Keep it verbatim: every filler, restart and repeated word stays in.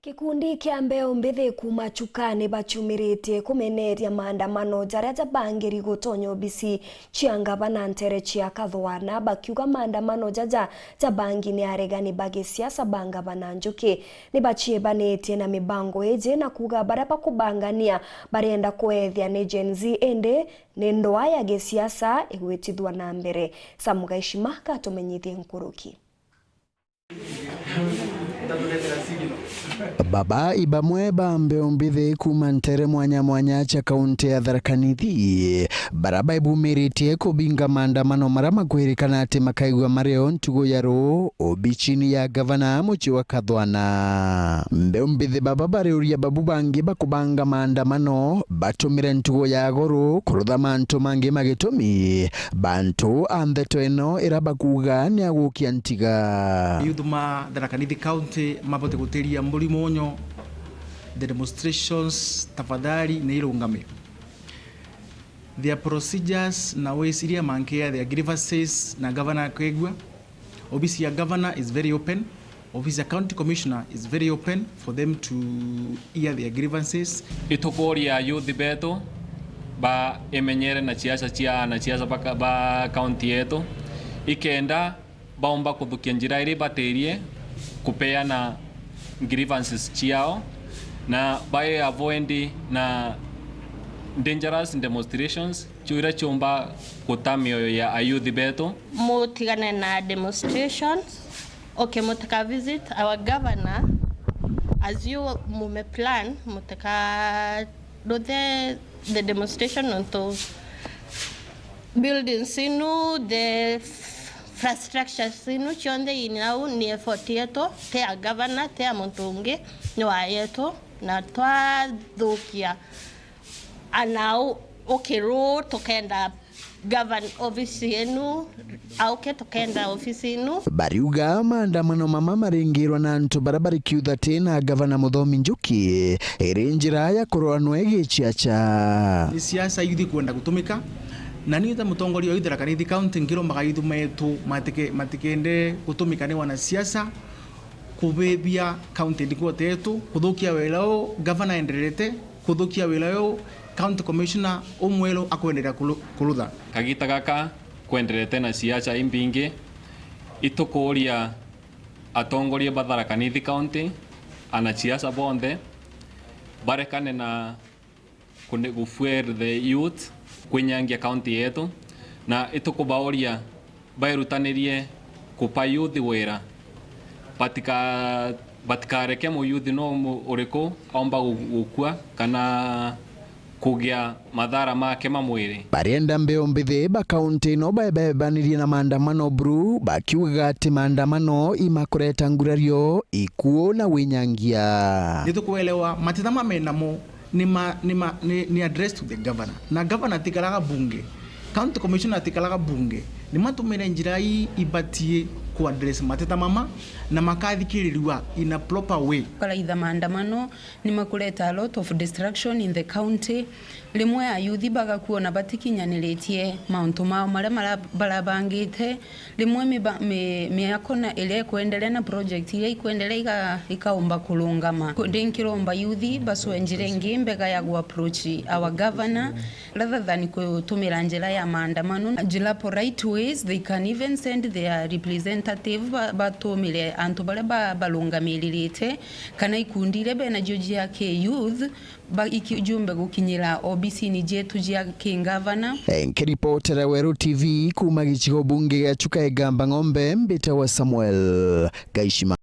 Gikundi kia mbeu mbithi kuuma Chuka ni bachumiritie kumeneria maandamano jaria jabangiri gutonya obisi cia ngavana ntere cia Kathwana, bakiuga maandamano jaja jabangi ni aregani ba gisiasa ba ngavana Njuki. Ni baciebanitie na mibango iji na kuuga baria bakubangania barienda kwethia ni Gen Z, indi ni ndwaa ya gisiasa igwitithua na mbere. Sam Gaishima gatumenyithie nkuruki. Baba i bamwe ba mbeu mbithi kuuma ntere mwanya mwanya cia kaunti ya Tharaka Nithi, baria baibumiritie kubinga maandamano maria makwirikana ati makaigua mario ntugu ya ruu obicini ya gavana mucii wa Kathwana. Mbeu mbithi baba bariuria babu bangi bakubanga maandamano batumire ntugu ya goru kurutha mantu mangi ma gitumi. Bantu a ndeto ino ira bakuuga ni agukia ntiga. Youth ma Tharaka Nithi County mabote gutiria mburi munyo the demonstrations, tafadhali ni irungame. Their procedures na ways iria mankeea their grievances na governor akwigua. Ofisi ya governor is very open. Office ya County Commissioner is very open for them to hear their grievances. Itukuria youth betu ba imenyere na ciaca cia na ciaca ba, ba county yetu, ikenda baumba kuthukia njira iri batirie kupeana grievances ciao na bai avoid na dangerous demonstrations, cio iria ciumba guta mioyo ya ayouth betu. Mutigane na demonstrations. Okay, mutaka visit our governor as you mume plan, mutaka ruthe the demonstration nontu buildings inu, the infrastructures inu cionthe inau ni effort yetu, ti ya governor, ti ya muntu ungi, ni wa yetu, na twathukia anau ukiru tukenda govern office yenu, auke tukenda office inu. Bariuga maandamano mama maringirwa na antu baria bari kiuthati na gavana Muthomi Njuki, iri njira ya kurora nwe giciaca. Ni siasa yuthi kwenda gutumika, na ni ta mutongoria wa youth Tharaka Nithi County ngirombaga youth metu matike-, matikende gutumika ni wanasiasa kubibia county headquarter yetu, kuthukia wira uu gavana enderete kuthukia wira uu county commissioner umweru akwenderea kulu-, kurutha. Kagita gaka kwenderete na siasa imbingi, itukuria atongoria ba Tharaka Nithi County, anasiasa bonthe barekane na kune-, gufuel the youth kwinyangia county yetu, na itukubauria bairutanirie kupa youth wira, batika-, batikareke muyouth no mu-, uriku aumba gu-, gukua kana kugia mathara make ma mwiri. Barienda mbeu mbithi ba kaunti ino baebebanirie na maandamano buru, bakiugaga ati maandamano imakureta ngurario, ikuo na winyangia. Nitukwelewa mateta mamenamo ni ma, ni ma, ni, ni address to the governor. Na governor atikaraga bunge, county commissioner atikaraga bunge. Ni matumire njira ii ibatie ku address mateta mama na makathikirirua in a proper way. Karaitha maandamano ni makureta a lot of destruction in the county. Rimwe ayuthi bagakua na batikinyaniritie mauntu mao maria mara-, barabangite. Rimwe miba-, mi-, miako na iria ikwenderea na project iria ikwenderea iga-, ikaumba kurungama. Ku-, ndi nkiromba yuthi bacwe njira ingi mbega ya gu approach our governor rather than kutumira njira ya maandamano. Njira polite ways, they can even send their representative ba-, batumire antu baria ba-, barungamiririte kana ikundi iria benacio cia ki youth ba-, iki-, jumbe gukinyira obisini jetu jia kingavana. Nkiripotera Weru T V kuuma gicigo bunge gia Chuka Igamba Ng'ombe, mbitagwa Samuel Gaishima.